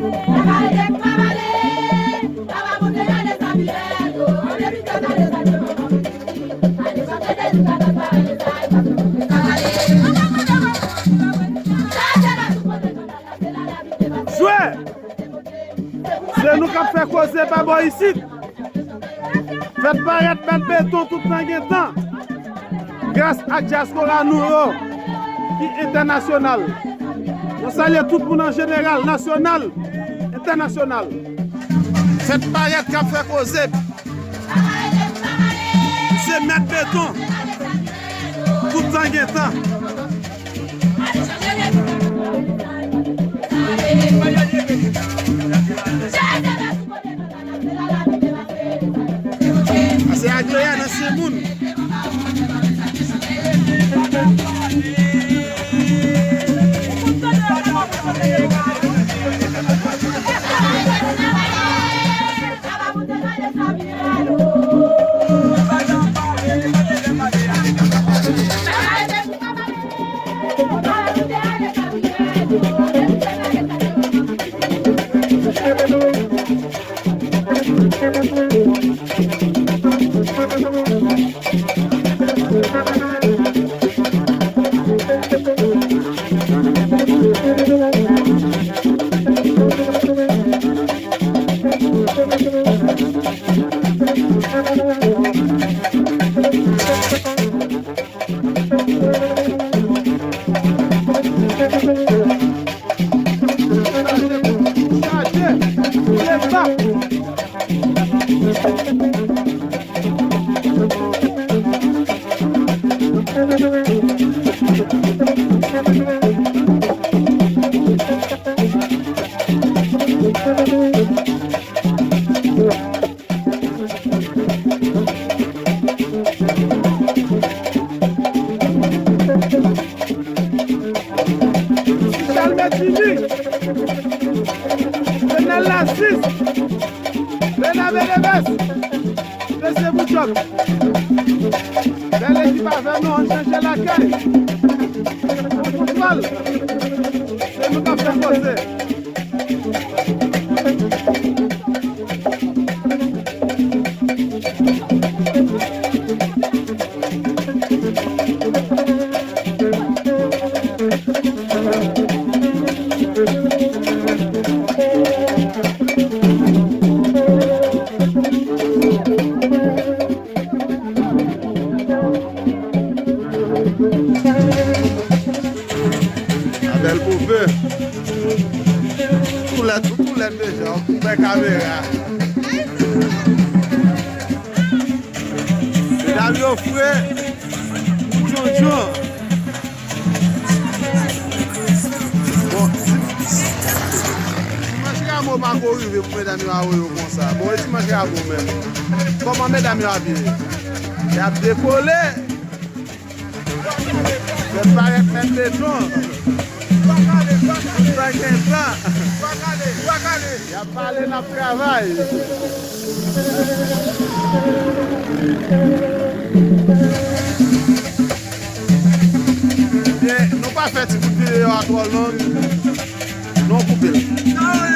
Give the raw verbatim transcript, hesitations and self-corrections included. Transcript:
Jwe! Se nou k ap fè koze pa bò isit. Fèt parèt, mèt beton tout tan gen tan. Gras ak dyaspora nou yo ki entènasyonal. Nou salye tout moun an jeneral, nasyonal, entènasyonal. Fèt parèt k ap fè koze. Se mèt beton. Tout tan gen tan. Pase Agloya nan Senmoun. Chalmè Jimmy, Fenel Lasis, Bena Bedeves, Mesye Boutchòk. Bèl ekip avè nou, ann chanje lakay. Pran kontwòl. Se nou k ap fè koze. Abèl Pope. Toulèt, toulèt deja, w koupè kamera. Medam yo fre, djondjon. Bon, Dimanch Ramo pa ko rive pou medam yo awo yo konsa. Bon, e Dimanch Ramo menm. Kòman medam yo ap ye? Y ap dekole. Fèt parèt mèt beton. Tout bagay gen tan. Y ap pale, n ap travay. E nou pa fè ti kout videyo a twò long. Nou koupe l.